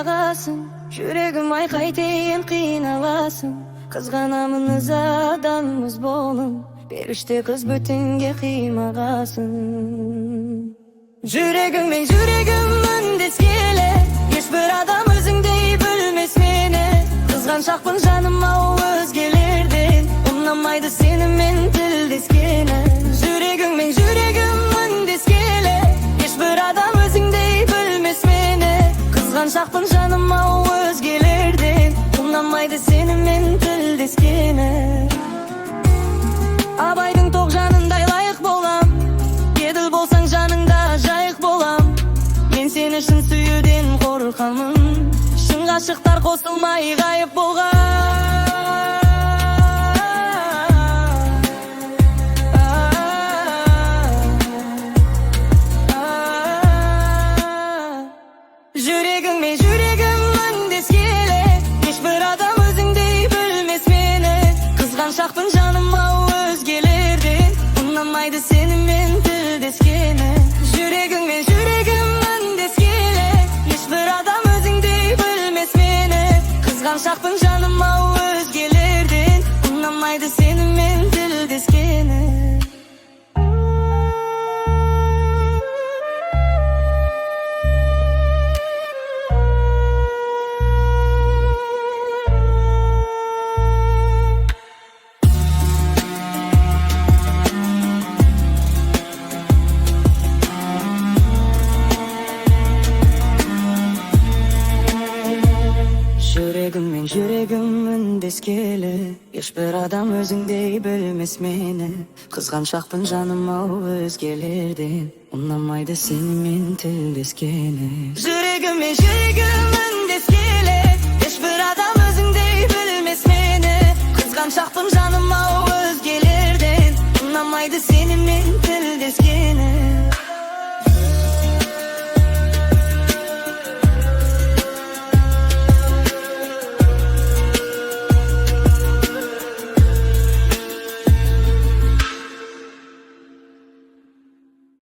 бағасын. Жүрегім ай, қайтейін, қиналасың. Қызғанамын, ызаданмыз болың. Періште қыз бөтенге қимағасын. Жүрегіңмен жүрегім үндескелі, ешбір адам өзіңдей білмес мені. Қызғаншақпын, жаным ау, өзгелерден. Ұнамайды сенімен тілдескені. Жүрегіңмен жүрегім үндескелі, ешбір адам өзіңдей білмес мені. Қызғаншақпын, жаным ау, өзгелерден. Ұнамайды сенімен тілдескені. Абайдың Тоғжанындай лайық болам, Еділ болсаң, жаныңда жайық болам. Мен сені шын сүюден қорқамын. Шын ғашықтар қосылмай ғайып болған. Жүрегіңмен жүрегім үндескелі, ешбір адам өзіңдей білмес мені. Қызғаншақпын, жаным ау, өзгелерден. Ұнамайды сенімен тілдескені. Жүрегіңмен жүрегім үндескелі, ешбір адам өзіңдей білмес мені. Қызғаншақпын, жаным ау, өзгелерден. Ұнамайды сенімен тілдескені. Жүрегіммен жүрегім үндескелі, ешбір адам өзіңдей білмес мені. Қызғаншақпын, жаным ау, өзгелерден. Ұнамайды сенімен тілдескені. Жүрегіммен жүрегім үндескелі, ешбір адам өзіңдей білмес мені. Қызғаншақпын, жаным ау, өзгелерден. Ұнамайды сенімен тілдескені.